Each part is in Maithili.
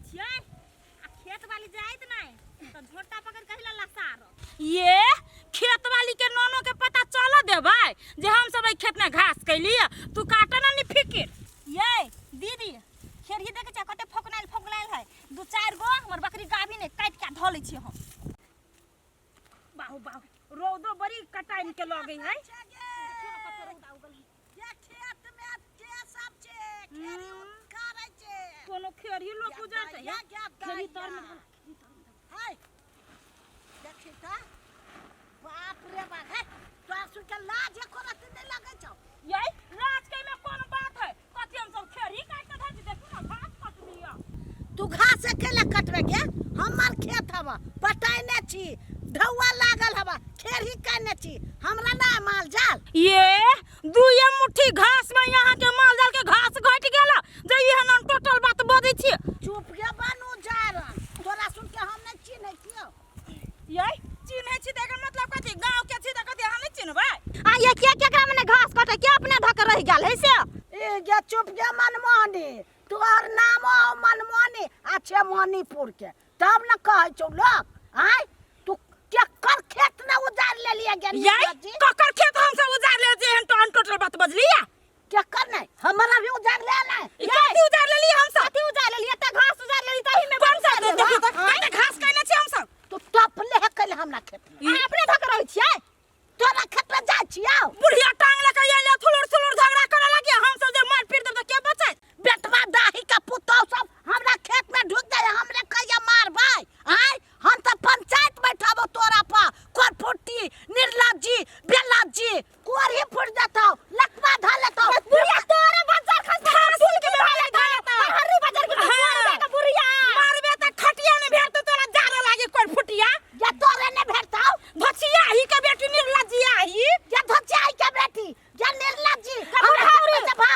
छियै आ खेत वाली जाइत नहि तऽ झोटा पकड़ के हिला लसार। ये खेत वाली के नोनो के पता चल देबै जे हम सब एहि खेत में घास कैलियै, तू काट ना नी फिकिर। ये दीदी खेरही देखे छै कते फोकनाइल फोकनाइल है, दू चारि गो हमर बकरी गाभी ने काटि के धऽ लै छियै हम। बाहु बाहु रौदो बड़ी कटाइन के लगै है। देखियौ ने कते रौदा उगल है। जे खेत में के सब छै खेरी उखाड़ै छै। कोनो खेरही लोक उजाड़तै? गे गे खेरही तर में धल, खेरही तर में धल। है देखी त बाप रे बाप, है तोरा सुन के लाज एको रत्ती नहि लगै छौ? यै लाज के में कोन बात है? कथी हम सब खेरही काटि के धर छी? देखू ना घास कटलिया। तू घास अकेला कटबे गे? हमर खेत हवा पटैने छी, ढौआ लागल हवा, खेरही कयने छी, हमरा ना माल जाल। ये दुए मुट्ठी घास में यहाँ के माल जाल के घास घट गेल जे एहन टोटल बात बजै छी। चुप गे बनू जारन, तोरा सुन के हम नहि चिन्है छियौ। यै चिन्है छी तऽ एकर मतलब कथी? गाँव के छी तऽ कथी अहाँ नहि चिन्हबै? आ ये के केकरा मने घास कटे के अपने धऽ के रहि गेल है से? ई गे चुप गे मनमोहनी, तोहर नामो हौ मनमोहनी आ छे मोहनीपुर के, तब न कहै छौ लोक। आँय तू केकर खेत ने उजाड़ लेलियै गे? यै निर्लज्जी। ककर खेत हम सब उजाड़ ले जे एहन टन टोटल बात बजलियै? केकर नहि, हमरा भी उजाड़ ले नहि। ई कथी उजाड़ लेलियै हम सब? कथी उजाड़ लेलियै? एते घास उजाड़ लेली ताही में कोन सा? देखियौ तऽ कते घास कयने छी हम सब। तू टप ले है कैले हमरा खेत में? अहाँ अपने धऽ के रहै छियै? तोरा खेत में जाइ छियौ? बुढ़िया टांग लऽ के आयल थुलुर थुलुर झगड़ा करऽ लागिया, हम सब जे मारि पीट देब तऽ के बचैत? बेटवा दाही के पुतहु सब हमरा खेत में ढुक जाय, हमरे कहिया मारबै? आँय हम तऽ पंचायत बैठाबो तोरा पर, कोरफुटी निर्लज्जी बेलज्जी, कोरही फुट देतौ, लकवा धऽ लेतौ। बुढ़िया तोरे बच्चा खस फूल के भाले धऽ लेतौ, हर्री बाजार के मारबे के बुढ़िया मारबे तऽ खटिया ने भेटतौ तोरा, जारे लागी कोरफुटिया। जे तोरे ने भेटतौ। धोचिया ही के बेटी निर्लज्जिया ही। जे धोचिया ही के बेटी जे निर्लज्जी, हमरा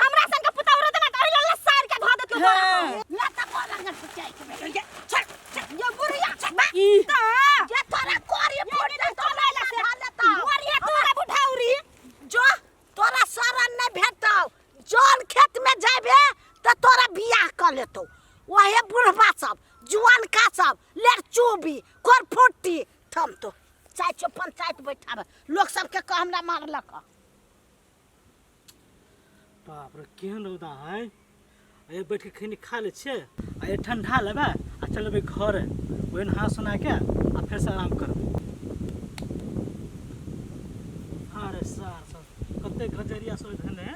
हमरा संग के पुतहु रहतै ना तऽ ओहि लेल लसार के धऽ देतौ तोरा। लता बोला के धोचिया ही के बेटी। ये छोड़ छोड़ ये बुढ़िया ई तऽ जे तोरा कोरी फुट देतौ, लकवा धऽ लेतौ। मरिया तोरा बुढ़ाउरी। जो तोरा शरण नहि भेटतौ, जौन खेत में जाबे तऽ तोरा बियाह कऽ लेतौ वहे बुढ़बा सब, जुआनका सब, लेरचूबी कोरफुटी। थम तो चाहे छियौ पंचायत बैठाबे, लोक सबके कह हमरा मारलक। बाप रे केहन रौदा है, ए बैठ के खैनी खा ले छियै आ ए ठंडा लेबै आ चलबै घर, ओहि नहा सुना के आ फेर से आराम करबै। अरे सार सब कते गजरिया सब धने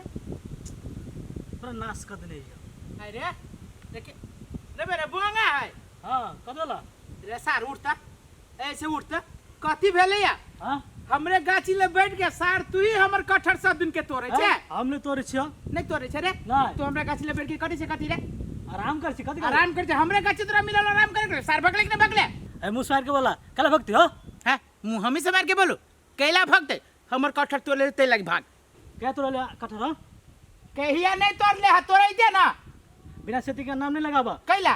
पूरा नाश कर देने ये। अरे देखिए रे मेरे बोंगा है। हाँ कर देला रे सार उठता ऐसे उठता कथी भेलै या? हाँ हमरे गाछी ले बैठ के सार तू ही हमर कटहर सब दिन के तोड़े छै। हम नहीं तोड़े छियो। नहीं तोड़े छै रे? नहीं। तू हमरा गाछी ले बैठ के करै छै कथी रे? आराम कर छी कथी? आराम कर छै हमरे गाछी तोरा मिलल आराम करे के सार भगले कि नहीं भगले? ए मुंह मार के बोला काला भक्ति हो। हां मुंह हमी से मार के बोलू कैला भगते हमर कटहर तोड़ले ते लग भाग। क्या तोड़ले कटहर? हां कहिया नहीं तोड़ले हा तोड़ै दे ना। बिना सेती के नाम नहीं लगाबा। कैला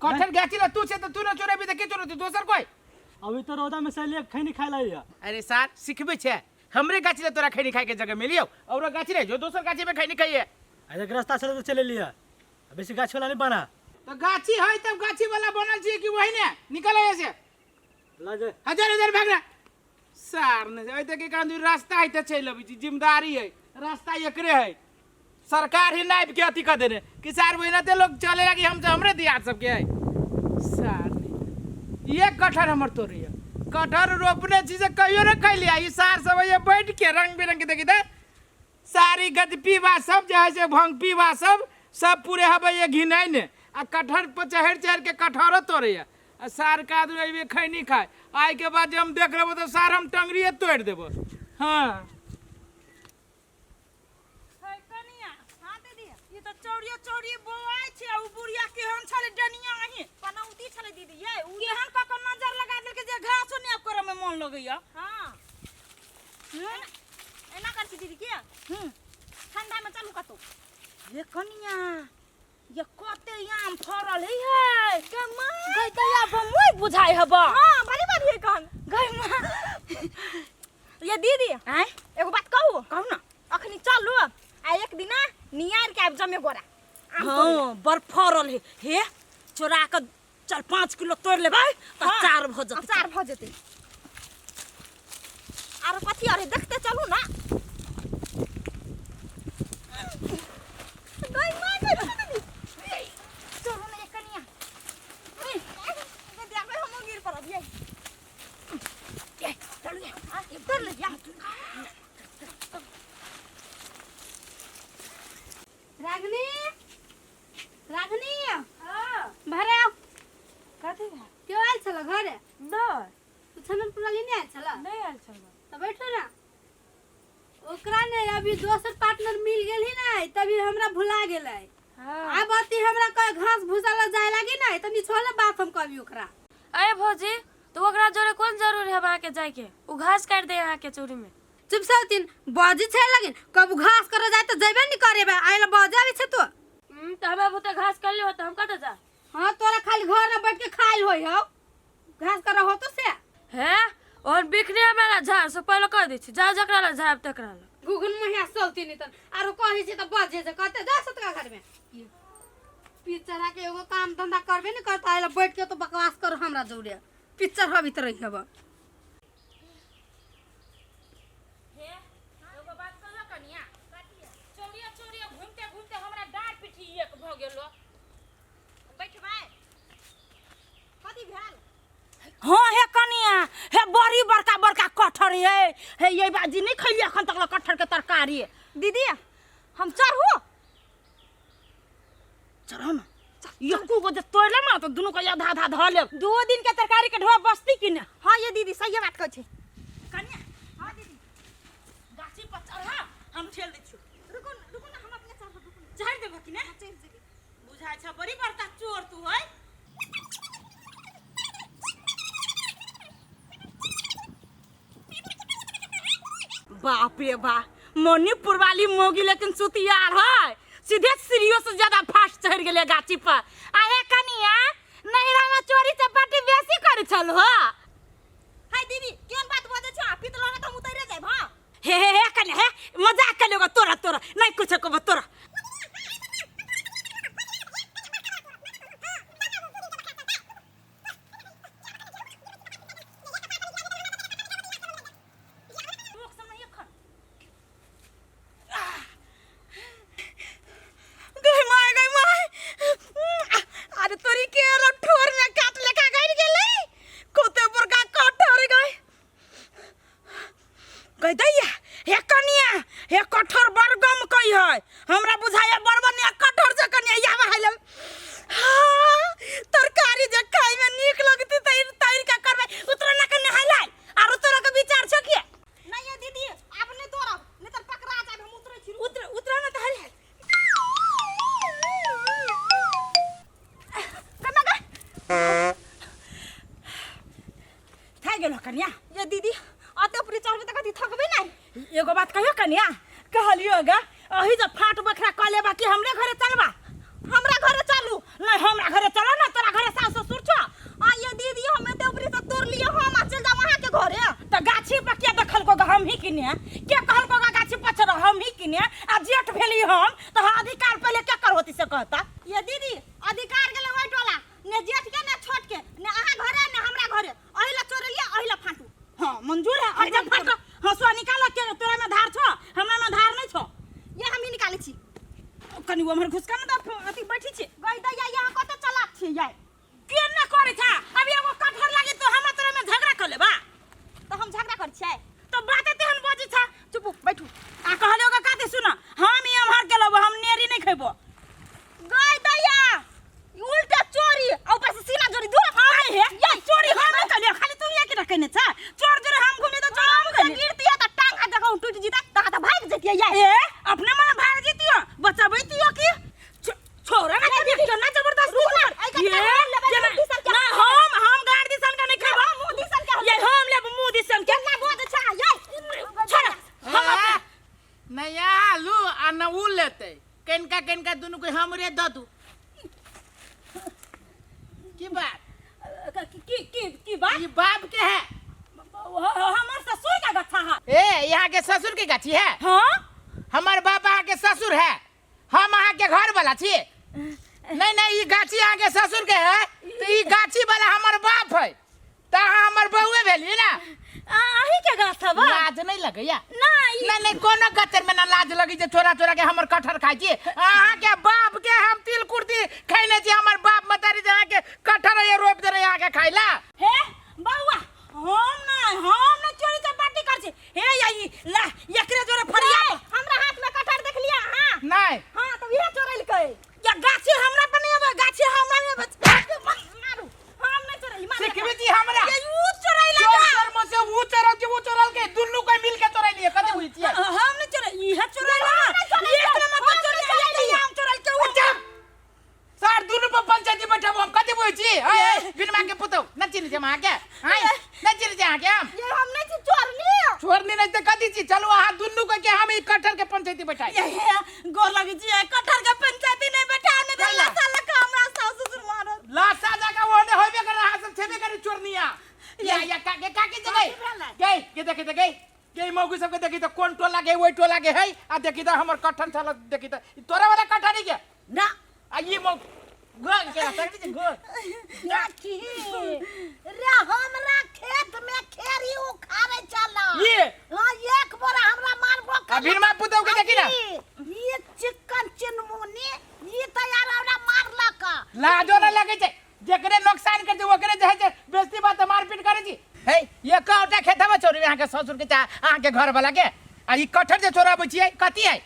कटहर गाछी ले तू छे त तू न चोरेबी त के चोरेतै दोसर कोई? अभी तो रौदा में सैलिए खैनी खाए ला या। अरे सार सिखबे छे हमरे गाछी ले तोरा खैनी खाए के जगह मिलियो और गाछी रे जो दोसर गाछी में खैनी खाइए। अरे रास्ता चले तो चले लिया बेसी गाछ वाला नहीं बना। तो गाछी है तब गाछी वाला बनल छी कि वही ने निकल है से ला जे हजार हजार भाग रहा सार ने ओइ देखी कान रास्ता है त चलि अबै छी, जिम्मेदारी है रास्ता एकरे है, सरकार ही नापि के अथी कर देने कि सार वही ते लोग चले लगी हम हमरे दियार सबके है। सार ने ये कटहर हमर तोड़ैया कटहर रोपने छी से कहियो ने खैलिया, ई सार सब ये बैठ के रंग बिरंग के देखी त सारी गद पीबा सब जे है से भंग पीबा सब सब पूरे हबे ये घिनाइ ने आ कटहर पर चढ़ि चढ़ि के कटहरो तोड़ैया आ सार का आदमी अइबे खैनी खाए आइ के बाद जे हम देख लेबो तऽ सार हम टंगरिए तोड़ि देबो। हाँ है कनिया। हाँ दीदी। ई तऽ चौड़िए चौड़िए बौआइ छै आ उ बुढ़िया केहन छलै डनिया अहीं पनौती छलै दीदी ये उ केहन कऽ कऽ नजर लगा देलकै जे घासो नहि आब करऽ मे मन लगैया। हाँ। एना कर छी दीदी के ठंडा में चलू कतौ। ये कनिया ये कते आम फरल है हे गे माँ। गई दया बमुई बुझाइ हबा। हाँ बड़ी बड़ी है कहन। गई माँ। ये दीदी। आँय? एगो बात कहू? कहू ना। अखनी चलू आ एक दिना नियार के आबि जमे गोरा। आम हाँ, तोड़ै। बड़ फरल है। हे, चोरा के चल 5 किलो तोड़ लेबै तऽ अचार भऽ जेतै। अचार भऽ जेतै। आरो कथी अरे देखते चलू ना। गई माय गई दीदी। चलू ना ये कनिया। दीदी आबे हम गिर पड़ब ये। ये चलू ये तोड़ ले या। रागनी रागनी हाँ भरे आओ। कथी भए क्यों आयल छल घरे? नहि। छनन पुराली नहीं आयल छल? नहि आयल छल। तो बैठो ना। ओकरा ने अभी दोसर पार्टनर मिल गेल ही ना तभी हमरा भुला गेलै। हाँ। आब अति हमरा कह घास भूसा ल जाय लागी ना त निछोले बात हम कहबी ओकरा। अरे भौजी तो ओकरा जोरे कोन जरूर है अहाँके जायके? ओ घास काटि दे अहाँके चोरी में। चुप से होतिन बजी छै लगिन कब घास करे जाय त जेबे नहीं करेबे आइल बजे आबै छै तो। तो हमरा बहुते घास कर ले तो हम कतऽ जा? हां तोरा खाली घर में बैठ के खाइल होई हौ घास कर हो तो से। हे और बिखने हमरा झाड़ से पहले कह दै छी जा जकरा ला झाड़ तकरा ला। घुघुन मुहिया सौती नहीं तन आरो कहै छै त बजे जे कते जा सतका घर में। पिक्चर के एगो काम धंधा करबे नहीं करता आइल बैठ के तो बकवास कर हमरा जोड़े पिक्चर हबी त रही हब। हे एगो बात कहियो कनिया, चोरिया चोरिया घूमते घूमते हमरा डाँड़ पिठी एक भऽ गेलो। बैठबै कथी भेल? हाँ हे कनिया, हे बड़ी बड़का बड़का कटहर है हे ये बाजी नहीं खैलिए अखन तक कटहर के तरकारी। दीदी हम चढ़ू? चढ़ो ना एको गो जे तोड़ लेब ना तो दुनू के आधा आधा धऽ लेब, दू दिन के तरकारी के ढोआ बसती कि ने। हाँ ये दीदी सही बात कहै छै। कनिया हाँ दीदी गाछी पर चढ़ा हम ठेल दै छियौ। रुकू न, रुकू ना हम अपने चढ़ब। रुकू न। चढ़ि देबो कि ने? चढ़ि जेबै। बुझाइ छ बड़ी बड़का चोर तू है। बाप रे बा मणिपुर वाली मोगी लेकिन सुतियार है, सीधे सीढ़ियों से ज्यादा फास्ट चढ़ गेले गाछी पर। आहे कनिया नैहरा में चोरी चपाटी बेसी करे छल हो। हाय दीदी केहन बात बजै छ? पितलो ने त हम उतरे जाइब। हां हे हे हे कनिया हे मजाक कर लेगो तोरा तोरा नहीं कुछ कहबो तोरा। गई my गई my अरे तोरी के ठोर में काट लेखा गइल गेलै कोते बड़का कठर गई गई दैया। हे कनिया हे कठर बड़ गम कई है हमरा बुझाया बड़ बढ़िया कठर से कनिया या बहाइल। हाँ तरकारी जे खाइ में नीक लगती तैर तैर के करबै उतरो ना कन्या हाइलाई आरो तोरा के विचार छ के? नहीं ये दीदी आब नहीं तोड़ब नहीं त पकड़ा जाब हम उतरै छी। उतर उतरो ना त हाइलाई। थाक गेलो कन्या? ये दीदी अते ऊपर चढ़बे त कथी थकबे नहीं? एगो बात कहियो कन्या, कहलियो गा अही जे फाट बखरा क लेबा कि हमरे घरे चलबा? हमरा घरे चलू। नहीं हमरा घरे चलो ना, तोरा घरे सास ससुर छो। आ ये दीदी हम एते ऊपर से तोड़ लियो हम आ चल जाओ अहाँ के घरे। त गाछी पर के देखल को हम ही किने के कहल को गाछी पर चढ़ हम ही किने आ जेठ भेली हम त अधिकार पहले के कर होती से कहता। ये दीदी अधिकार गेले ओइ टोला ने जेठ के ने छोट के ने अहाँ घरे ने हमरा घरे अही ला चोरलिए अही ला फाटू। हां मंजूर है अही ला फाटो हंसुआ निकाल के तोरा में धार छो हमरा में धार नहीं छो। ये हम ही निकालै छी। कनी उम्हर घुसका में त अथी बैठी छी। गई दैया यहाँ कत चलाक छी ये के न करे छा अब एगो कटहर लागी तो हमरा तोरा में झगड़ा कर लेबा। त हम झगड़ा कर छियै तो बाते तेहन बजी छा। चुप बैठू। आ कहलियो का काते सुन हम ई एम्हर गेलौ हम नेरी नहीं खेबो। गई दैया उल्टा चोरी आ ऊपर से सीना जोरी दूर आय हे ये चोरी हम नहीं कलियो खाली तू ये के कहने छा चोर जोरे हम घूमे तो चोर हम हम गिरतिया त टांग हाथ जगह टूट जीता त हाथ भाग जतिया ये। ए अपने मन भाग जितियो बचाबैतियो की छोरा ना कभी केना जबरदस्ती कर ये ना हम गाड़ दिसन का नहीं खेबो मुंह दिसन के ये हम लेब मुंह दिसन के ना बोझ छा ये छोड़ा हम अपने न यहाँ लू आ न ऊ लेते कनिका कनिका दुनू के हमरे दऽ दू। की बात? की की की बात? ई बाप के है। हमर ससुर का गच्छा है। ए यहाँ के ससुर के गाछी है? हाँ हमार बाप अहाँ के ससुर है, हम अहाँ के घर वाला छी। नहीं नहीं, ई गाछी अहाँ के ससुर के है तो ई गाछी वाला हमर बाप है, त अहाँ हमर बहुए भेली ना। अहीं के गाछ हबा? लाज नहीं लगैया? नहीं। नहीं नहीं, कोनो गचर में ना लाज लगी जे चोरा चोरा के हमर कटहर खाइ छी। अहाँ के बाप के हम तिल कुर्ती खैने छी, हमर बाप मतारी जे अहाँ के कटहर ये रोपि देने अहाँ के खाइला। हे बउआ, हम ना चोरी चपाटी कर छी। हे आई ला एकरे जोरे फरिया। हमरा हाथ में कटहर देख लिया हां? नहीं। हां, तो इहे चोरलकै। या गाछी हमरा पर नहीं आवे, गाछी हमरा नहीं आवे। मारू, हम नहीं चोरली, मारू। सिखबी जी हमरा। ये ऊ चोरैला। चोर चोर में से ऊ चोरल के ऊ चोरल के दुन्नू के मिल के चोरैलिए, कथी हुई छियै? हम नहीं चोरै, इहे चोरैला। एक नंबर पर चोरैला, हम चोरल के ऊ। चुप सर, दुनू पर पंचायती बैठब हम, कथी बुझै छी? हाय बिनमा के पुतौ न चिन्ह छै अहाँ के? हाय न चिन्ह छै अहाँ के हम? ये हम नहीं छी चोरनी। छोड़नी नहीं त कथी छी? चलू अहाँ दुनू के हम ई कटहर के पंचायती बैठाई। ये गोर लगे छी, कटहर के पंचायती नहीं बैठा ने दे। लसा लका हमरा सास ससुर मारत। लाशा जगह ओने होबे करे, अहाँ सब छेबे करे चोरनिया। या या काके काके जगह गई के देखे त गई के मौगी सबके देखी त कोन टोला के ओइ टोला के है, आ देखी त हमर कटहर छल, देखी त ई तोरा वाला कटहर के ना। आ ई मौ गोल के सकती छै गोल। देखी रे, हमरा खेत में खेरी उखाड़े चला। ये? हाँ, एक बोरा हमरा मारबो आ भीरमा पुतौ के देखी ना। ये चिकन चिनमुनी ये तैयार हमरा मारलक। लाजो न लगे छै, जेकरे नुकसान कर छै ओकरे जे है छै बेइज्जती बात मारपीट करे छी। हे ये कहटा खेतवा चोरी अहाँ के ससुर के चाहे अहाँ के घर वाला के, आ ई कटहर जे चोराबै छियै कथी है?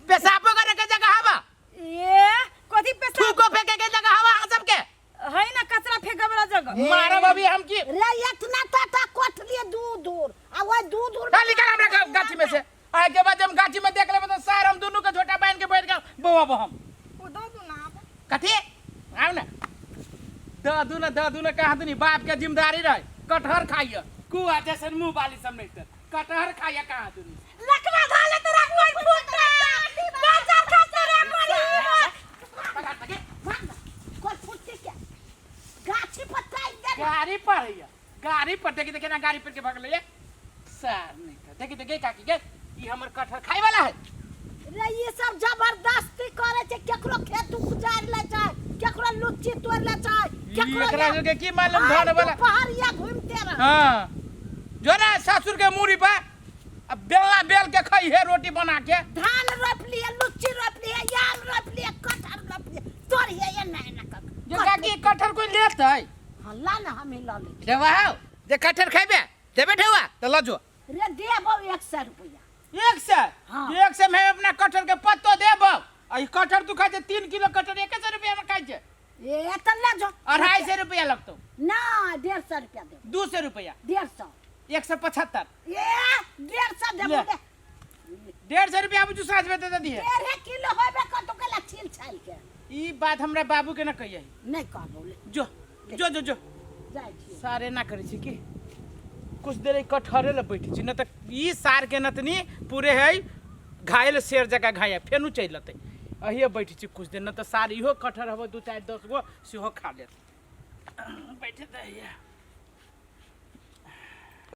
पेशाबो करे के जगह हवा। ए कथी पेशाब? थूको फेंके के जगह हवा अहाँ सबके है ना, कचरा फेंके वाला जगह। मारब अभी हम की। रे इतना टाटा कोट लिए दूर दूर आ वही दूर दूर। चल निकल हमरा गाछी में से। आइ के बाद हम गाछी में देख लेबै तो सार हम दुनू के झोटा बांध के बैठ गेल बौआ बहम। ओ दो दू ना। कथी आउ ना दऽ दू ना, दऽ दू ना, कहाँ दुनी बाप के जिम्मेदारी रहे कटहर खाइए कुआ जैसन मुंह वाली सब नहीं तर कटहर खाइए कहाँ दुनी। लकवा धाले तो रखो फूटा बाजार खाते रखो। कोई फुट्टी के गाछी पर टाइग दे। गाड़ी पर है, गाड़ी पर देखी देखी ना, गाड़ी पर के भगले सार नहीं तर देखी देखी काकी के ई हमर कटहर खाए वाला है। रे ये सब जबरदस्ती करे छै, केकरो खेत उपजार ले छै, केकरो लुच्ची तोड़ ले छै, केकरो एकरा सबके की मालूम धन वाला। पहाड़िया घूमते रह। हाँ जो ना ससुर के मूड़ी पर अब बेलना बेल के खाई है रोटी बना के। धान रोप लिए, लुच्ची रोप लिए, आम रोप लिए, कटहर रोप लिए, तोड़िए ये नहीं ना कर। जे काकी कटहर कोई लेत है? हाँ ला ना, हम ही ल ले। देबा हौ जे कटहर खेबे देबे ढेवा त ल जो। रे देबौ 100 रुपया। 100? हाँ। 100 में अपना कटहर के पत्तो देबौ। आ ई कटहर तू खाइ छै 3 किलो कटहर 100 रुपया में खाइ छै। ए त ले जो। 250 रुपया लगतौ। ना 150 रुपया देबौ। 200 रुपया। 150। 175। ए 150 देबौ। ले। 150 रुपया बुझू साँझ में दे दिए। 1.5 किलो होबे कतौ के छील छाल के। ई बात हमरा बाबू के न कहिए। नहीं कहबौ ले। जो जो जो जो जाइ छी। सारे ना करै छी की कुछ देर कटहरे ल बैठे छी न त ई सार के नतनी पूरे है घायल शेर जकाँ घायल फेनु चलि लेतै। अहिए बैठे छी कुछ देर न त सार इहो कटहर हबो 2 4 10 गो सेहो खा लेत। बैठे त अहिए।